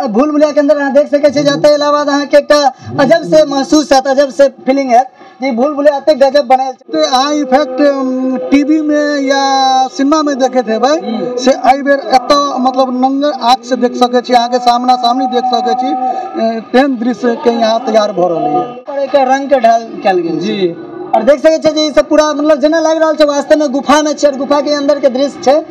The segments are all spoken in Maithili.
भूल भुलैया के अंदर अहाँ देख सकै छी। जते अलावा अहाँके एकटा अजब से महसूस हैत, अजब से फीलिंग हैत जे भूल भुलैया एते गजब बनायल छै। तऽ अहाँ इफेक्ट टीवी में या सिनेमा में देखैत हेबै से एहि बेर एतऽ मतलब नंगर आँख से देख सकै छी, अहाँके सामना सामनी देख सकै छी, तेहन दृश्य के यहाँ तैयार भऽ रहल यऽ। पर एकर रंग के ढाल कयल गेल जी। और देख सकै छियै जे ई सब पूरा मतलब जेना लागि रहल छै वास्तव में गुफा में छै और गुफा के अंदर के दृश्य छै।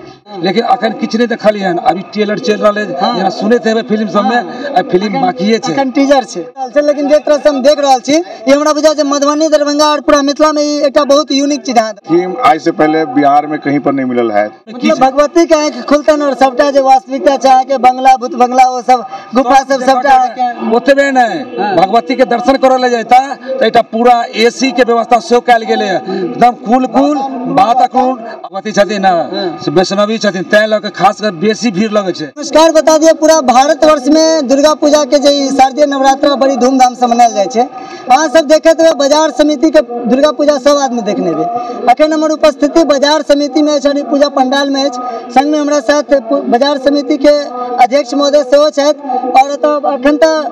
लेकिन अखन किछु नहि देखलियै हन, अभी ट्रेलर चलि रहल है, जेना सुनैत हेबै फिल्म सबमे, आ फिल्म बाकिए छै, अखन टीजर छै। लेकिन जे तरह से हम देख रहल छी ई हमरा बुझाय छै मधुबनी, दरभंगा और पूरा मिथिला में ई एकटा बहुत यूनिक चीज है। थीम आज से पहले बिहार में कहीं पर नहीं मिलल है। मतलब भगवती के आँख खुलतन और सबटा जे वास्तविकता छै अहाँके बंगला, भूत बंगला, वो सब गुफा सब सबटा अहाँके ओतबे नहि, भगवती के दर्शन करऽ ले जैता तऽ एकटा पूरा एसी के व्यवस्था सेहो कयल गेलै एकदम कुल कुल वातावरण। भगवती छथिन ने से वैष्णवी छथिन, तैं लऽ कऽ खास कर बेसी भीड़ लगै छै। नमस्कार, बता दिअ पूरा भारतवर्ष में दुर्गा पूजा के जे शारदीय नवरात्रा बड़ी धूमधाम से मनायल जाइ छै। अहाँ सब देखैत हेबै बाजार समिति के दुर्गा पूजा सब आदमी देखने हेबै। अखन हमर उपस्थिति बाजार समिति में अछि और पूजा पंडाल में अछि। संग में हमरा साथ बाजार समिति के अध्यक्ष महोदय सेहो छथि। और एतऽ अखन तऽ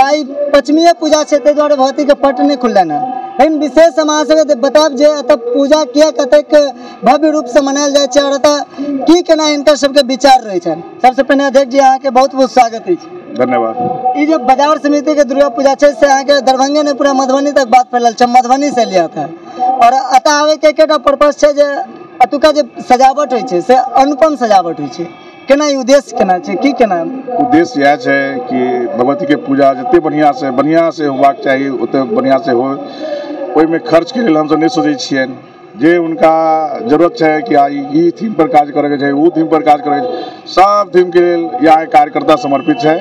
आइ पचमीए पूजा छै, ताहि दुआरे भगवती के पट नहि खुललनि हँ। लेकिन विशेष हम अहाँ सबके बतायब जे एतऽ पूजा किया कतेक भव्य रूप से मनायल जाइ छै और एतऽ की केना हिनकर सबके विचार रहै छनि। सबसे पहिने अध्यक्ष जी अहाँके बहुत बहुत स्वागत अछि। धन्यवाद। ई जे बाजार समिति के दुर्गा पूजा छै से अहाँके दरभंगे नहि पूरा मधुबनी तक बात फैलल छै, मधुबनी से लिया था। और एतऽ आबैके एकेटा पर्पस छै जे एतुका जे सजावट होइ छै से अनुपम सजावट होइ छै। केना ई उद्देश्य केना छै, की केना? उद्देश्य इएह छै कि भगवती के पूजा जते बढ़िया से होबाक चाही ओते बढ़िया से हो। ओहिमे खर्च के लेल हमसब नहि सोचै छियनि, जे हुनका जरूरत छै कि ई थीम पर काज करैके छै, ओ थीम पर काज करैके छै, सब थीम के लेल यहाँ कार्यकर्ता समर्पित छै।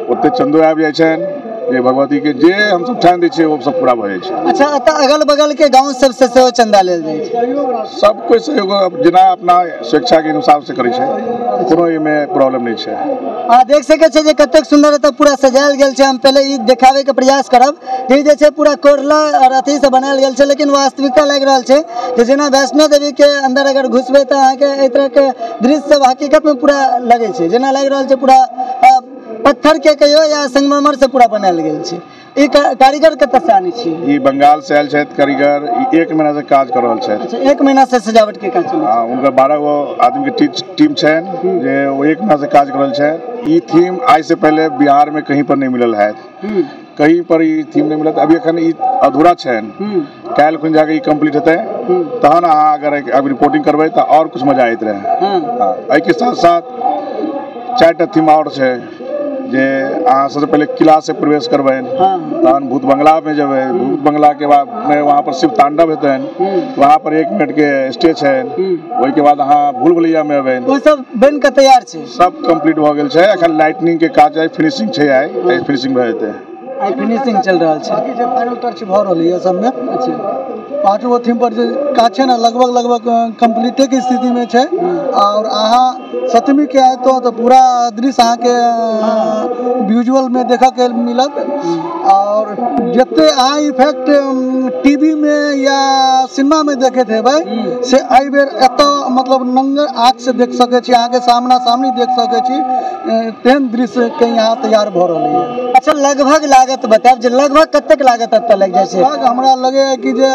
ओते चन्दो आबि जाइ छनि जे भगवती के जे हमसब ठानि दै छियै ओ सब पूरा भऽ जाइ छै। अच्छा, एतऽ अगल बगल के गाँव सबसे सेहो चन्दा लेल जाइ छै? सब कोइ सहयोग जेना अपना स्वेच्छा के हिसाब से करै छै, कोनो एहिमे प्रॉब्लम नहि छै। अहाँ देख सकै छियै जे कतेक सुन्दर एतऽ पूरा सजायल गेल छै। हम पहिले ई देखाबैके प्रयास करब जे जे छै पूरा कोरला और अथी से बनायल गेल छै, लेकिन वास्तविकता लागि रहल छै जे जेना वैष्णो देवी के अंदर अगर घुसबै तऽ अहाँके एहि तरहके दृश्य सब हकीकत में पूरा लगै छै, जेना लागि रहल छै पूरा पत्थर के कहियो या संगमरमर से पूरा बनायल गेल छै। ई कारीगर कतऽ से आनै छियै? ई बंगाल से आयल छथि कारीगर, ई 1 महीना से काज कर रहल छथि। अच्छा, 1 महीना से सजावट के काज चलै छै। हाँ, हुनकर 12 गो आदमी के टीम छनि जे ओ 1 महीना से काज कर रहल छनि। ई थीम आज से पहले बिहार में कहीं पर नहीं मिलल है, कहीं पर ई थीम नहीं मिलत। अभी अखन ई अधूरा छनि, काल्हि खुन जाके ई कम्प्लीट हेतै तहन अहाँ अगर अभी रिपोर्टिंग करबै तऽ और कुछ मजा आइत रहै। हाँ, एहिके साथ साथ 4टा थीम और छै जे अहाँ सबसे पहले किला से प्रवेश करबनि, तहन भूत बंगला में जेबै, भूत बंगला के बाद में वहाँ पर शिव तांडव हेतनि, वहाँ पर 1 मिनट के स्टे छनि, ओहिके बाद अहाँ भूल भुलैया में अबनि। ओ सब बनि कऽ तैयार छै? सब कम्प्लीट भऽ गेल छै, अखन लाइटनिंग के काज आइ फिनिशिंग छै, आइ फिनिशिंग भऽ जेतै। आइ फिनिशिंग चलि रहल छै। बाकी जे फाइनल टच भऽ रहल यऽ सबमे। अच्छा, 5 गो थीम पर जे काज छै ने लगभग लगभग कम्प्लीटे के स्थिति में छै। और अहाँ सप्तमी के आयत तो पूरा दृश्य अहाँके विजुअल में देखऽ के मिलत। और जते अहाँ इफेक्ट टीवी में या सिनेमा में देखैत हेबै से एहि बेर एतऽ मतलब नंगर आँख से देख सकै छी, अहाँके सामना सामनी देख सकै छी, तेहन दृश्य के यहाँ तैयार भऽ रहल यऽ। अच्छा, लगभग लागत बतायब जे लगभग कतेक लागत एतऽ लागि जाइ छै? लगभग हमरा लगैए कि जे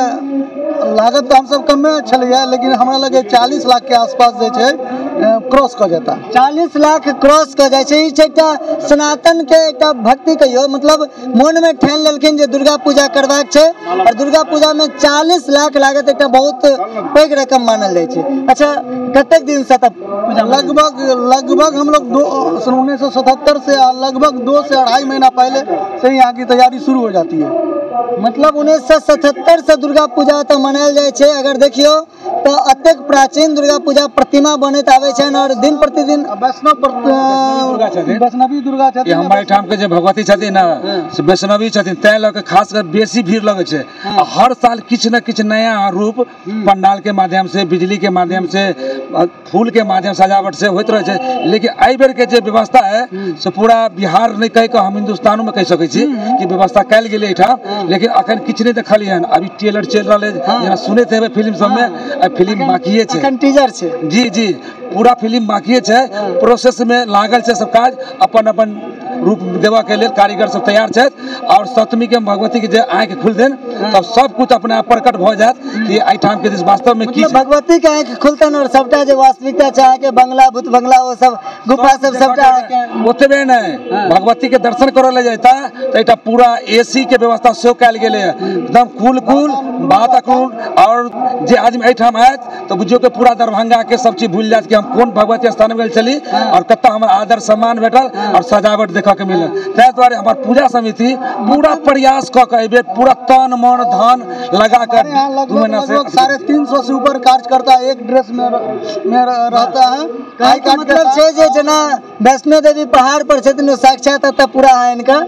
लागत तऽ हमसब कमे छलैया, लेकिन हमरा लगैए 40 लाख के आसपास जे छै क्रॉस कऽ जेता। 40 लाख क्रॉस कऽ जाइ छै। ई छै एकटा सनातन के एकटा भक्ति कहियौ, मतलब मोन में ठानि लेलखिन जे दुर्गा पूजा करबाक छै और दुर्गा पूजा में 40 लाख लागत एकटा बहुत पैघ रकम मानल जाइ छै। अच्छा, कतेक दिन से तब पूजा? लगभग लगभग हम लोग 1977 से लगभग 2 से 2.5 महीना पहले से यहाँ की तैयारी शुरू हो जाती है। मतलब 1977 से दुर्गा पूजा तऽ मनायल जाइ छै। अगर देखियौ तऽ अतेक प्राचीन दुर्गा पूजा प्रतिमा बनैत आबै छनि और दिन प्रतिदिन वैष्णवी दुर्गा छथिन। हमरा एहिठाम के जे भगवती छथिन ने से वैष्णवी छथिन, तैं लऽ कऽ खास कर बेसी भीड़ लगै छै। आ हर साल किछु ने किछु नया रूप पंडाल के माध्यम से, बिजली के माध्यम से, फूल के माध्यम सजावट से होइत रहै छै। लेकिन एहि बेर के जे व्यवस्था है से पूरा बिहार नहि कहि कऽ हम हिन्दुस्तानो में कहि सकै छी कि व्यवस्था कयल गेलै एहिठाम। लेकिन अखन किछु नहि देखलियै हन, अभी ट्रेलर चलि रहल है, जेना सुनैत हेबै फिल्म सबमे, आ फिल्म बाकिए छै, अखन टीजर छै। जी जी, पूरा फिल्म बाकिए छै, प्रोसेस में लागल छै सब काज, अपन अपन रूप देबऽ के लेल कारीगर सब तैयार छथि। और सप्तमी के भगवती के जे आँखि खुलतनि तब सब कुछ अपने आप प्रकट भऽ जायत कि एहिठाम के दृश्य वास्तव में की। भगवती के आँखि खुलतनि और सबटा जे वास्तविकता छै अहाँके बंगला भूत बंगला ओ सब गुफा सब सबटा ओतबे नहि, भगवती के दर्शन करऽ ले जैता तऽ एकटा पूरा एसी के व्यवस्था सेहो कयल गेलै एकदम कुल कुल वातावरण। और जे आदमी एहिठाम आयत तऽ बुझियौ कि पूरा दरभंगा के सब चीज भूलि जायत कि हम कोन भगवती स्थान में गेल छली और कतऽ हमरा आदर सम्मान भेटल और सजावट देखऽ के मिलल। ताहि दुआरे हमर पूजा समिति पूरा प्रयास कऽ के एहि पूरा तन मन धन लगा कर 2 महीना से 350 से ऊपर कार्यकर्ता एक ड्रेस में रहता है। मतलब छै जे जेना वैष्णो देवी पहाड़ पर छथिन साक्षात एतऽ पूरा इनका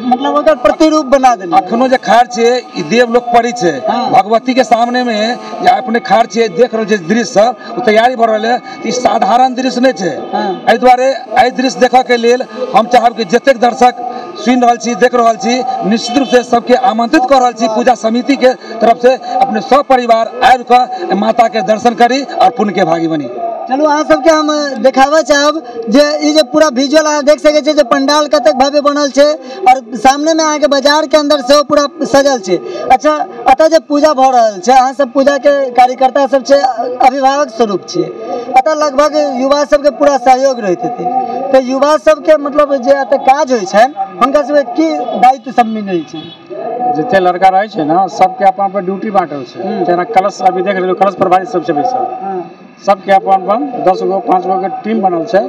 मतलब ओकर प्रतिरूप बना देने। अखनो जे खाड़ छै ई देवलोक परी छै, भगवती के सामने में जे अपने खाड़ छियै देख रहल छै दृश्य सब ओ तैयारी भऽ रहल है। ई साधारण दृश्य नहि छै। एहि दुआरे एहि दृश्य देखऽ के लेल हम चाहब कि जतेक दर्शक सुनि रहल छी देख रहल छी निश्चित रूप से सबके आमंत्रित कऽ रहल छी पूजा समिति के तरफ से अपने सब परिवार आबि कऽ माता के दर्शन करी और पुण्य के भागी बनी। चलू अहाँ सबके हम देखाबऽ चाहब जे ई जे पूरा विजुअल अहाँ देख सकै छियै जे पंडाल कतेक भव्य बनल छै और सामने में अहाँके बाजार के अंदर सेहो पूरा सजल छै। अच्छा, एतऽ जे पूजा भऽ रहल छै अहाँ सब पूजा के कार्यकर्ता सब छै, अभिभावक स्वरूप छियै, एतऽ लगभग युवा सबके पूरा सहयोग रहैत हेतै, तऽ युवा सबके मतलब जे एतऽ काज होइ छनि हुनका सबके की दायित्व सब मिलै छै? जते लड़का रहै छै ने सबके अपन अपन ड्यूटी बाँटल छै। जेना कलश अभी देख रहल कलश प्रभारी सब छै बैसल, सबके अपन अपन 10 गो 5 गो के टीम बनल छै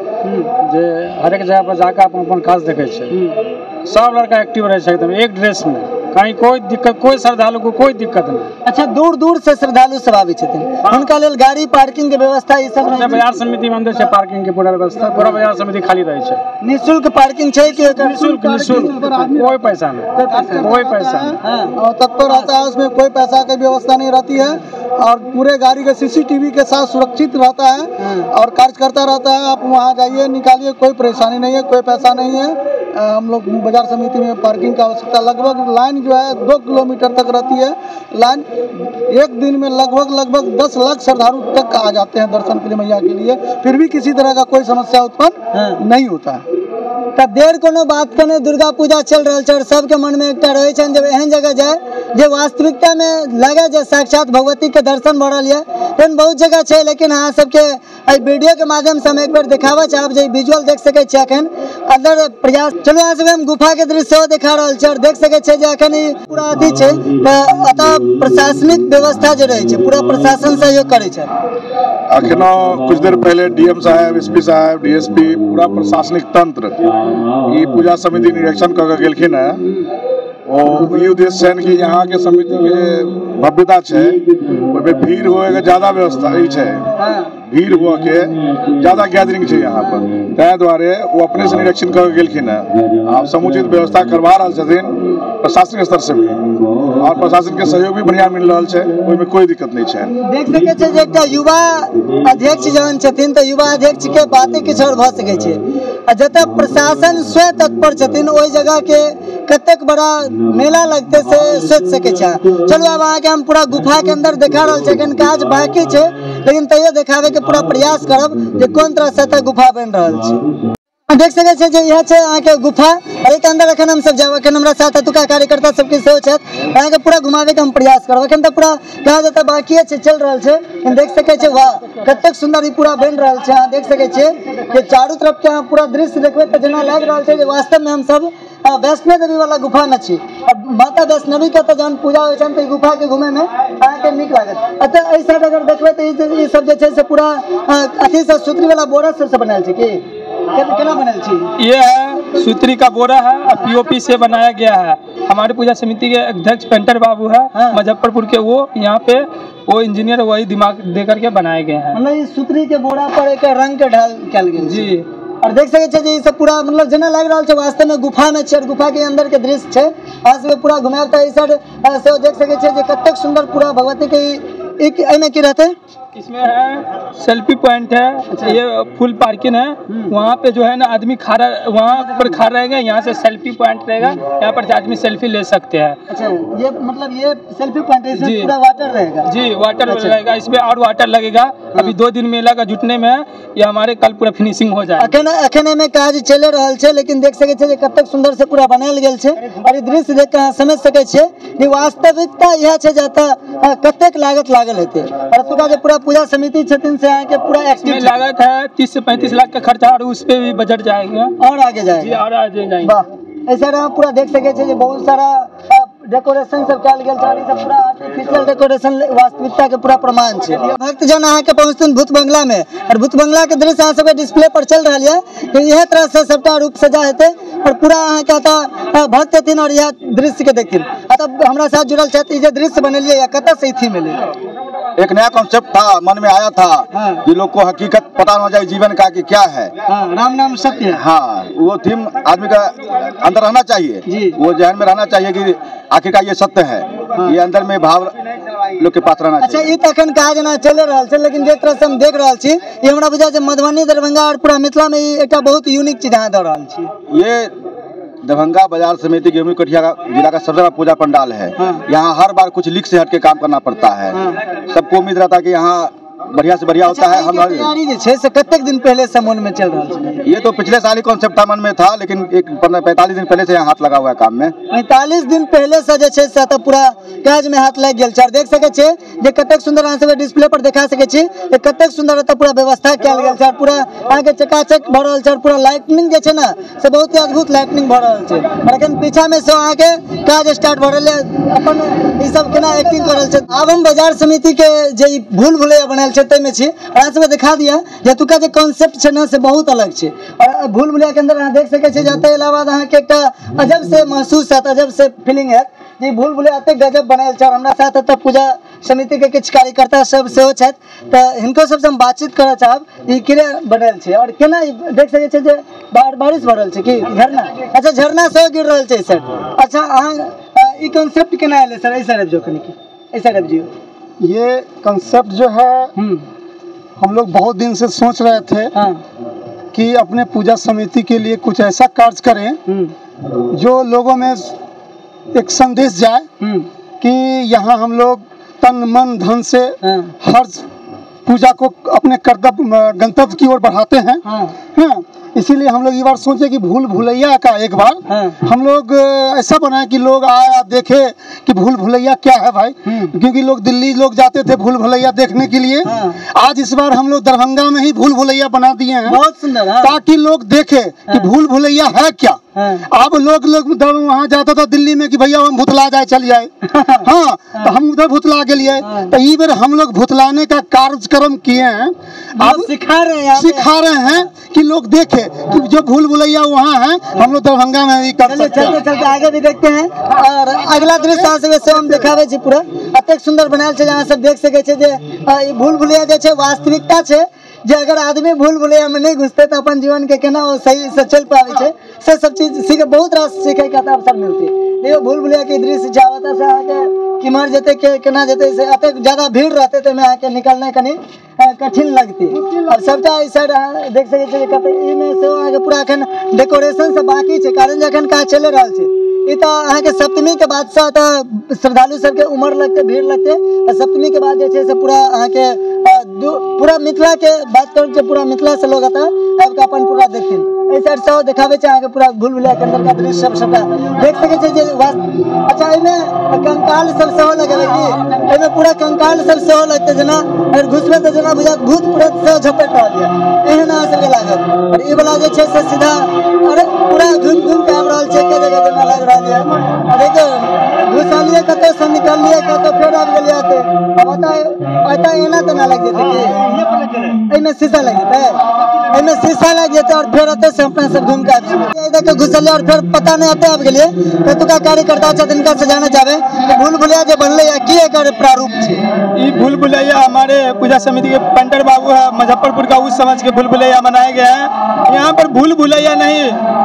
जे हरेक जगह पर जाकर अपन अपन काज देखै छै। सब लड़का एक्टिव रहै छै एकदम एक ड्रेस में, कहीं कोई दिक्कत कोई श्रद्धालु को कोई दिक्कत नहीं। अच्छा, दूर दूर से श्रद्धालु सब आबै छथिन, हुनका लेल गाड़ी पार्किंग के व्यवस्था ई सब बाजार समिति में छै? पार्किंग के पूरा व्यवस्था, पूरा बाजार समिति खाली रहै छै। निःशुल्क पार्किंग छै कि निःशुल्क? निःशुल्क, कोई पैसा नहीं, कोई पैसा नहीं और तत्पर रहता है, उसमें कोई पैसा की व्यवस्था नहीं रहती है और पूरे गाड़ी के सीसीटीवी के साथ सुरक्षित रहता है और कार्यकर्ता रहता है। आप वहाँ जाइए निकालिए, कोई परेशानी नहीं है, कोई पैसा नहीं है। हम लोग बाजार समिति में पार्किंग का आवश्यकता लगभग लाइन जो है 2 किलोमीटर तक रहती है लाइन। एक दिन में लगभग लगभग 10 लाख श्रद्धालु तक आ जाते हैं दर्शन के लिए मैया के लिए, फिर भी किसी तरह का कोई समस्या उत्पन्न नहीं होता है। तऽ देर कोनो बात के नहि, दुर्गा पूजा चल रहल छै और सबके मन में एकटा रहै छनि जे एहन जगह जाय जे वास्तविकता में लगे जे साक्षात भगवती के दर्शन भऽ रहल यऽ। एहन बहुत जगह छै, लेकिन अहाँ सबके एहि वीडियो के माध्यम से हम एक बेर देखाबऽ चाहब जे विजुअल देख सकै छियै एखन अंदर प्रयास। चलू अहाँ सबके हम गुफा के दृश्य सेहो देखा रहल छी और देख सकै छियै जे एखन ई पूरा अथी छै। तऽ एतऽ प्रशासनिक व्यवस्था जे रहै छै पूरा प्रशासन सहयोग करै छै। अखनो कुछ देर पहले डीएम साहब, एसपी साहब, डीएसपी, पूरा प्रशासनिक तंत्र ई पूजा समिति निरीक्षण कऽ के गेलखिन है। ओ ई उद्देश्य छनि कि यहाँ के समिति के जे भव्यता छै ओहिमे भीड़ हुए के ज्यादा व्यवस्था ई छै, भीड़ हुए के ज्यादा गैदरिंग छै यहाँ पर, ताहि दुआरे ओ अपने से निरीक्षण कऽ के गेलखिन है। आब समुचित व्यवस्था करवा रहल छथिन प्रशासनिक स्तर से भी और प्रशासन के सहयोग भी बढ़िया मिल रहल छै, ओहिमे कोई दिक्कत नहीं छै। देख सकै छियै जे एकटा युवा अध्यक्ष जहन छथिन तऽ युवा अध्यक्ष के बाते किछु आओर भऽ सकै छै आ जतऽ प्रशासन स्वयं तत्पर छथिन ओहि जगह के कतेक बड़ा मेला लगतै से सोचि सकै छै। चलू आब अहाँके हम पूरा गुफा के अंदर देखा रहल छै, एखन काज बाकी छै लेकिन तैयो देखाबे के पूरा प्रयास करब जे कोन तरह से एतऽ गुफा बनि रहल छै। देख सकै छियै जे इएह छै अहाँके गुफा और एहिके अंदर एखन हमसब जायब। एखन हमरा साथ एतुका कार्यकर्ता सबके सेहो छथि, अहाँके पूरा घुमाबे के हम प्रयास करब। एखन तऽ पूरा काज एतऽ बाकिए छै, चलि रहल छै। देख सकै छियै वाह कतेक सुन्दर ई पूरा बनि रहल छै। अहाँ देख सकै छियै जे चारू तरफ के अहाँ पूरा दृश्य देखबै तऽ जेना लागि रहल छै जे वास्तव में हमसब वैष्णो देवी वाला गुफा में छी और माता वैष्णवी के तऽ जहन पूजा होइ छनि तऽ ई गुफा के घूमे में अहाँके नीक लागत। एतऽ एहि साइड अगर देखबै तऽ ई सब जे छै से पूरा अथी से सूत्री वाला बोरा सबसे बनायल छै की केना बनल छै? ये है सूत्री का बोरा है और पीओपी से बनाया गया है। हमारे पूजा समिति के अध्यक्ष पेंटर बाबू है मुजफ्फरपुर के, वो यहाँ पे वो इंजीनियर वही दिमाग दे करके बनाए गए हैं। मतलब सूत्री के बोरा पर एक रंग के ढाल कयल गेल जी। और देख सकै छियै जे ई सब पूरा मतलब जेना लागि रहल छै वास्तव में गुफा में छै और गुफा के अंदर के दृश्य छै। अहाँ सबके पूरा घुमायब तऽ एहि साइड सेहो देख सकै छियै जे कतेक सुन्दर पूरा भगवती के एहिमे की रहतै? इसमें है सेल्फी पॉइंट है। अच्छा। ये फुल पार्किंग है, वहाँ पे जो है ना आदमी खड़ा, वहाँ पर खड़ा रहेगा, यहाँ से सेल्फी पॉइंट रहेगा, यहाँ पर आदमी सेल्फी ले सकते हैं। अच्छा, ये मतलब ये सेल्फी पॉइंट है, इसमें पूरा वाटर रहेगा? जी, वाटर रहेगा इसमें और वाटर लगेगा। अभी 2 दिन मेला का जुटने में है, ये हमारे कल पूरा फिनिशिंग हो जाएगा। अखन अखन एहिमे काज चलि रहल छै, लेकिन देख सकै छियै जे कतेक सुंदर से पूरा बनायल गेल छै और ई दृश्य देख के अहाँ समझ सकै छियै जे वास्तविकता इएह छै जे एतऽ कतेक लागत लागल हेतै। और एतुका जे पूरा पूजा समिति छथिन से अहाँके पूरा एक्टिव। लागत है 30 से 35 लाख का खर्चा और उस पे भी बजट जाएगा और आगे जाएगा। जी, और आगे जाएंगे। वाह, ऐसा अहाँ पूरा देख सकै छियै जे बहुत सारा डेकोरेशन सब कयल गेल छै और ई सब पूरा आर्टिफिशियल डेकोरेशन वास्तविकता के पूरा प्रमाण छै। भक्तजन अहाँके पहुँचथिन भूत बंगला में और भूत बंगला के दृश्य अहाँ सबके डिस्प्ले पर चल रहल यऽ। इएह तरह से सबटा रूप सजा हेतै और पूरा अहाँके एतऽ भक्त हेथिन और इएह दृश्य के देखथिन। अतः हमरा साथ जुड़ल छथि, ई जे दृश्य बनेलियै यऽ कतऽ से ई थीम एलै? एक नया कॉन्सेप्ट था, मन में आया था। हाँ। कि लोग को हकीकत पता न हो जाए जीवन का कि क्या है। हाँ, राम नाम सत्य है। हाँ, वो थीम आदमी का अंदर रहना चाहिए जी। वो जहन में रहना चाहिए कि आखिरकार ये सत्य है। हाँ। ये अंदर में भाव लोग के पास रहना अच्छा, चाहिए। ई तऽ एखन काज एना चलि रहल छै, लेकिन जे तरह से हम देख रहल छी ई हमरा बुझाइ छै मधुबनी, दरभंगा और पूरा मिथिला में ई एकटा बहुत यूनिक चीज अहाँ दऽ रहल छी। ये दरभंगा बाजार समिति गेहूँ कटिया का जिला का सबसे बड़ा पूजा पंडाल है। हाँ। यहाँ हर बार कुछ लीक से हट के काम करना पड़ता है। हाँ। सबको उम्मीद रहता है कि यहाँ बढ़िया से बढ़िया होता है। अच्छा, हम एहिके तैयारी जे छै से कतेक दिन पहले से मन में चल रहल छै? ये तो पिछले साल ही कॉन्सेप्ट था, मन में था, लेकिन एक 45 दिन पहले से यहाँ हाथ लगा हुआ है काम में। 45 दिन पहले से जे छै से एतऽ पूरा काज में हाथ लागि गेल छै और देख सकै छियै जे कतेक सुंदर अहाँ सबके डिस्प्ले पर देखा सकै छी जे कतेक सुंदर एतऽ पूरा व्यवस्था कयल गेल छै और पूरा अहाँके चकाचक भऽ रहल छै और पूरा लाइटनिंग जे छै ने से बहुत ही अद्भुत लाइटनिंग भऽ रहल छै। और एखन पीछा में से अहाँके काज स्टार्ट भऽ रहल है, अपन ई सब केना एक्टिंग कऽ रहल छै। आब हम बाजार समिति के जे ई भूल भुलैया बनायल छै ताहिमे छी और अहाँ सबके देखा दिअ जे एतुका जे कॉन्सेप्ट छै ने से बहुत अलग छै। और भूल भुलैया के अंदर अहाँ देख सकै छियै जे एतऽ अयला बाद अहाँके एकटा अजब से महसूस हैत, अजब से फीलिंग हैत जे भूल भुलैया एतेक गजब बनायल छै। और हमरा साथ एतऽ पूजा समिति के किछु कार्यकर्ता सब सेहो छथि, तऽ हिनको सबसँ हम बातचीत करऽ चाहब ई केना बनायल छै और केना ई देख सकै छियै जे बारिश भऽ रहल छै कि झरना? अच्छा, झरना सेहो गिर रहल छै सर। अच्छा, अहाँ ई कॉन्सेप्ट केना एलै सर? एहि साइड आबि जाउ कनिक, एहि साइड आबि जियौ। ये कंसेप्ट जो है हम लोग बहुत दिन से सोच रहे थे। हाँ। कि अपने पूजा समिति के लिए कुछ ऐसा कार्य करें जो लोगों में एक संदेश जाए कि यहाँ हम लोग तन मन धन से हाँ। हर पूजा को अपने कर्तव्य गंतव्य की ओर बढ़ाते हैं। हाँ। हाँ, इसीलिए हम लोग ये बार सोचे कि भूल भुलैया का एक बार हाँ। हम लोग ऐसा बनाए कि लोग आए देखे कि भूल भुलैया क्या है भाई, क्योंकि लोग दिल्ली लोग जाते थे भूल भुलैया देखने के लिए। हाँ। आज इस बार हम लोग दरभंगा में ही भूल भुलैया बना दिए हैं। बहुत सुंदर। हाँ। ताकि लोग देखे कि भूल भुलैया है क्या। हाँ। अब लोग लोग वहाँ जाता था दिल्ली में कि भैया हम भुतला जाए चल जाए। हाँ, तो हम उधर भुतला के लिए, तो ये बार हम लोग भुतलाने का कार्यक्रम किए हैं। अब सिखा रहे हैं, सिखा रहे हैं कि लोग देखे कि जो भूल भुलैया वहाँ है हम लोग दरभंगा में भी कर सकते हैं। चलते चलते आगे भी देखते हैं और अगला दृश्य अहाँ सबके सेहो हम देखाबै छी। पूरा एतेक सुंदर बनायल छै जे अहाँ सब देख सकै छियै जे ई भूल भुलैया जे छै वास्तविकता छै जे अगर आदमी भूल भुलैया में नहि घुसतै तऽ अपन जीवन के केना ओ सही से चलि पाबै छै, से सब चीज सीखे, बहुत रास सीखे के अवसर मिलतै। देखियौ भूल भुलैया के दृश्य छै, ओतऽ से अहाँके केम्हर जेतै के केना जेतै से एतेक ज्यादा भीड़ रहतै तऽ ओहिमे अहाँके निकलनाइ कनि कठिन लगतै। और सबटा एहि साइड अहाँ देख सकै छियै जे कते एहिमे सेहो अहाँके पूरा एखन डेकोरेशन सब बाकी छै, कारण जे एखन काज चलि रहल छै। ई तऽ अहाँके सप्तमी के बाद से एतऽ श्रद्धालु सबके उमड़ लगतै, भीड़ लगतै आ सप्तमी के बाद जे छै से पूरा अहाँके पूरा मिथिला के बात करू जे पूरा मिथिला से लोग एतऽ आबि कऽ अपन पूरा देखथिन। एहि साइड सेहो देखाबै छै अहाँके पूरा भूल भुलैया के अंदर का दृश्य सब सबटा देख सकै छियै जे अच्छा, एहिमे कंकाल सब सेहो लगेबै की? एहिमे पूरा कंकाल सब सेहो लगतै, जेना अगर घुसबै तऽ जेना बुझायत भूत प्रेत सेहो झपटि रहल यऽ, एहन अहाँ सबके लागत। और ई वाला जे छै से सीधा अरे पूरा घुमि घुमि के आबि रहल छै एके जगह जेना लागि रहल यऽ। आ देखियौ घुसलियै कतौ से निकललियै कतौ फेर आबि गेलियै एतऽ। आब एतऽ एना तेना लागि जेतै की? एहिमे शीशा लागि जेतै, एहिमे शीशा लागि जेतै और फेर एतऽ से अपना सब घुमि के आबि जेबै। एहि घुसलियै और फेर पता नहि एतऽ आबि गेलियै। एतुका कार्यकर्ता छथिन, हिनका से जानऽ चाहबै भूल भुलैया जे बनलै या की एकर प्रारूप छै? ई भूल भुलैया हमारे पूजा समिति के पंटर बाबू है मुजफ्फरपुर का, उस समझ के भूल भुलैया मनाया गया है। यहाँ पर भूल भुलैया नहीं,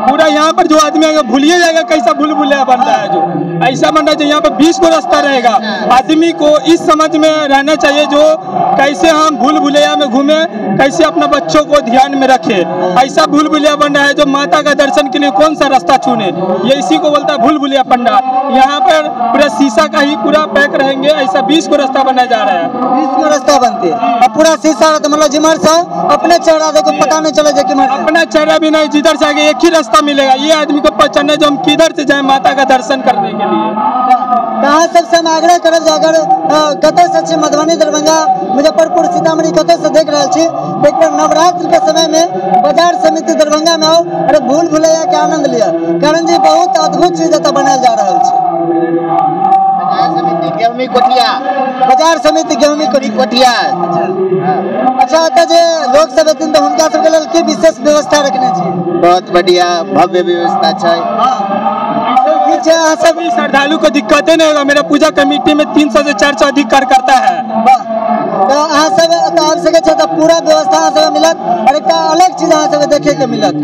पूरा यहाँ पर जो आदमी आएगा भूलिए जाएगा कैसा भूल भुलैया बन रहा है। जो ऐसा बन रहा है यहाँ पर 20 गो रास्ता रहेगा, आदमी को इस समझ में रहना चाहिए जो कैसे हम भूल भुलैया में घूमे, कैसे अपना बच्चों को ध्यान में रखे। ऐसा भूल भुलैया बन रहा है जो माता का दर्शन के लिए कौन सा रास्ता चुने, ये इसी को बोलता है भूल भुलैया पंडाल। यहाँ पर पूरा शीशा का ही पूरा पैक रहेंगे, ऐसा 20 को रास्ता बनाया जा रहा है। 20 को रास्ता बनते और पूरा शीशा रहता, मतलब जिम्हर से अपने चेहरा देखो पता नहीं चले कि अपना चेहरा भी नहीं, जिधर से आगे एक ही रास्ता मिलेगा। ये आदमी को पहचानना जो हम किधर से जाए माता का दर्शन करने के लिए। अहाँ सबसे हम आग्रह करब जे अगर कतौसँ छी, मधुबनी, दरभंगा, मुजफ्फरपुर, सीतामढ़ी कतौसँ देख रहल छी, एक बेर नवरात्र के समय में बाजार समिति दरभंगा में आउ और भूल भुलैया के आनंद लिअ, कारण जे बहुत अद्भुत चीज एतऽ बनायल जा रहल छै। बाजार समिति गेहूँमी कोठिया। अच्छा, एतऽ जे लोक सब एथिन तऽ हुनका सबके लेल की विशेष व्यवस्था रखने छी? बहुत बढ़िया भव्य व्यवस्था छै। सभी श्रद्धालु को दिक्कतें नहीं होगा। मेरा पूजा कमेटी में 300 से 400 अधिक कार्यकर्ता है। तो अहाँ सब एतऽ आबि सकै छी, तऽ पूरा व्यवस्था अहाँ सबके मिलत और एकटा अलग चीज अहाँ सबके देखे के मिलत।